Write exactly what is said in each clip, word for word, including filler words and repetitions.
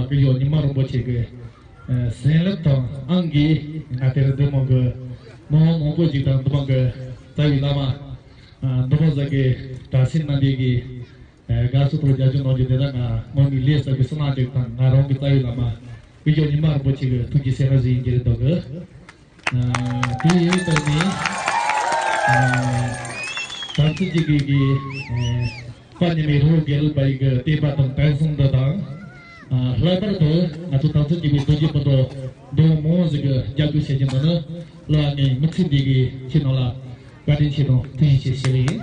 སྐུ་ཞབས་ཉི་མ་རིན་པོ་ཆེ་གི་ཨ་གསན་ལེབ་དང་ཨང་གིས་ང་དེར་འདི་མོ་གི་མི་མང་མང་པོ་ཞིག་དང་འདི་མོ་གི་རྩ་བའི་བླ་མ་ཨ་འདི་མོ་ཟིག་གི་དྲ་སེམས་རྣམ་པའི་གི་ཨ་དགའ་བསུ་ཐོག་རྒྱ་ཆུང་གནང་རྒྱུ་དེ་དག་ང་ངོ་མའི་ལས་བསགས་པའི་བསོད་ནམས་ཅིག་དང་ང་རང་གི་རྩ་བའི་བླ་མ་སྐུ་ཞབས་ཉི་མ་རིན་པོ་ཆེ་གི་ཐུགས་ཀྱི་སེམས་ར་ཟིན་གྱི་རེད་འདུག་གི། དེ་ཡིན་དུས་ནི། དམ་ཚིག་གི་གི་གི་དཔའ་ཉི་མའི་རི་བོ་དགེ་ལུགས་པ་ཡི་གི་བསྟན་པ་དང་དེང་སང་འདི་དང་། ལྷག་པར་དུ་ང་ཚོ་དམ་ཚིག་གི་གི་རྡོ་རྗེ་སྤུན་གྲོགས་འདི་མང་ཟིག་གི་རྒྱབ་སྐྱོར་བྱེད་ཀྱི་འདུག་ནི། ལ་ངའི་མི་ཚེ་འདི་གི་ཁྱེད་རྣམས་ལ་བཀའ་དྲིན་ཆེ་དང་ཐུགས་རྗེ་ཆེ་ཞུ་གི་ཡིན།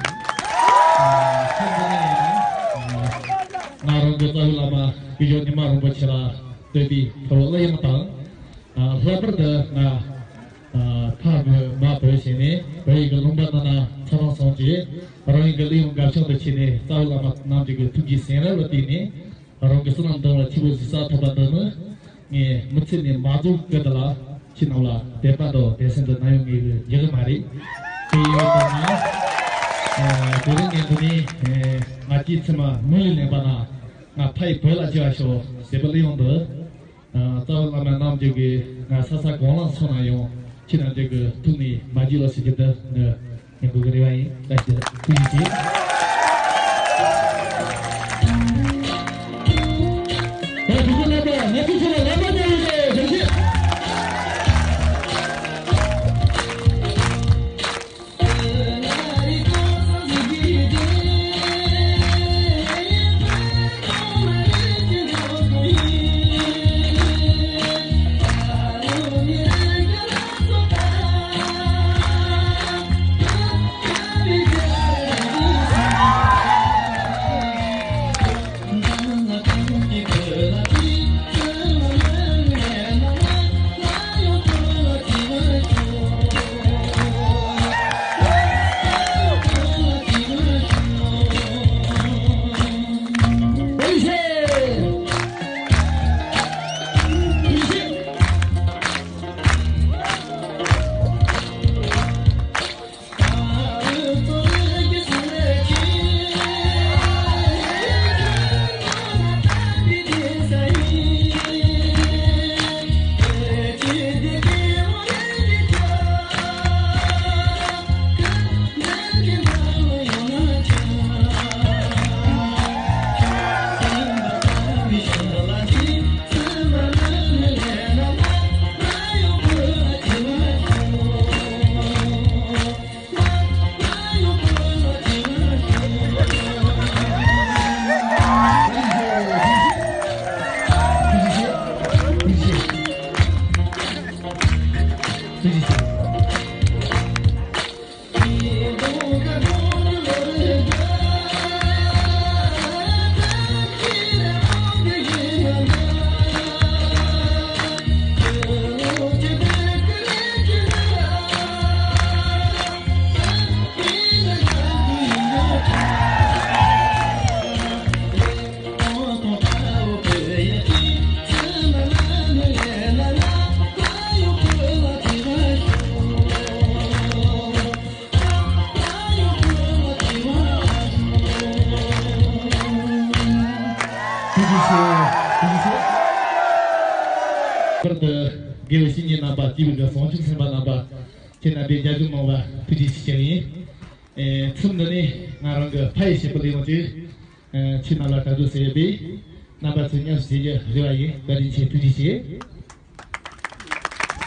ཁྱེད་འདི་ནས་ཡིན་ན། ང་རང་གི་རྩ་བའི་བླ་མ་སྐུ་ཞབས་ཉི་མ་རིན་པོ་ཆེ་ལ་བསྟོད་པའི་ཕུར་བུ་གླུ་དབྱངས་དང་། ལྷག་པར་དུ་ང་ཕ་བོད་མ་བོད་བྱས་ནས་བོད་ཡིག་གི་ལུང་པ་ནང་ན་ཚ་རང་སོང་རྗེས་རང་ཡིག་གི་གླུ་དབྱངས་འགབ་ཤོག་ཏུ་ཁྱེར་ནས་རྩ་བའི་བླ་མ་རྣམས་ཀྱི་ཐུགས་ཀྱི་སེམས་རབ་ལ་བརྟེན་ནས་རང་གི་བསོད་ནམས་འདི་ལ་ཆེ་བོ་གཟིགས་ས་ཐོབ་པ་འདི་ནི་ངས་མི་ཚེ་ནས་མ་རྫོགས་སྐད་དུ་ལ་ཁྱེད་རྣམས་ལ་དད་པ་དང་དད་སེམས་དུ་ནམ་ཡང་ངས་འཇིག་གི་མ་རེད། དེ་ཡོད་པ་ན་དེ་རིང་ངས་འདི་ནས་ང་སྐྱེས་ཚེ་མ་མུ་ལི་ལེན་པ་ན་ང་ཕ་ཡི་བོད་ལ་སྐྱེ་བ་ཤོག་ཟེར་བའི་གླུ་དབྱངས་འདི། རྩ་བའི་བླ་མ་རྣམས་ཀྱི་གི་ང་ས་ས་གང་ལ་སོང་ན་ཡང་ཁྱེད་རྣམས་ཀྱི་གི་ཐུགས་ནས་མ་བརྗེད་ལ་ཟེར་གྱི་འདི་ནི་ངས་འབོད་ཀྱི་རེ་བ་ཡིན། བཀའ་དྲིན་ཆེ། ཐུགས་རྗེ་ཆེ། ད་དུས་ཚོད་ལ་ང་ཚོ་ཚོ་ལ་ལམ་པ་རྒྱག་ཡོད་དེ་ཐུགས་རྗེ་ཆེ། ཐུགས་རྗེ་ཆེ། ཐུགས་རྗེ་ཆེ། བར་དུ་དགེ་བའི་བཤེས་གཉེན་རྣམ་པ། སྐྱེས་བུ་དགེ་བཟང་ཕྱུག་སེམས་དཔའ་རྣམ་པ། ཁྱེད་རྣམ་པས་རྒྱབ་སྐྱོར་གནང་བ་ཐུགས་རྗེ་ཆེ་ཞུ་ཡིན། ཨེ་མཚམས་འདི་ནས་ང་རང་གི་ཕ་ཡི་བྱེད་པོ་ལས་ཡོང་ཅིག་ཨེ་ཁྱེད་རྣམས་ལ་གྲ་སྒྲིག་ཟེར་ཡོད་པས། རྣམ་པ་ཚོས་ཉམས་སུ་བཞེས་རྒྱུ་རེ་བ་ཡིན། བཀའ་དྲིན་ཆེ། ཐུགས་རྗེ་ཆེ།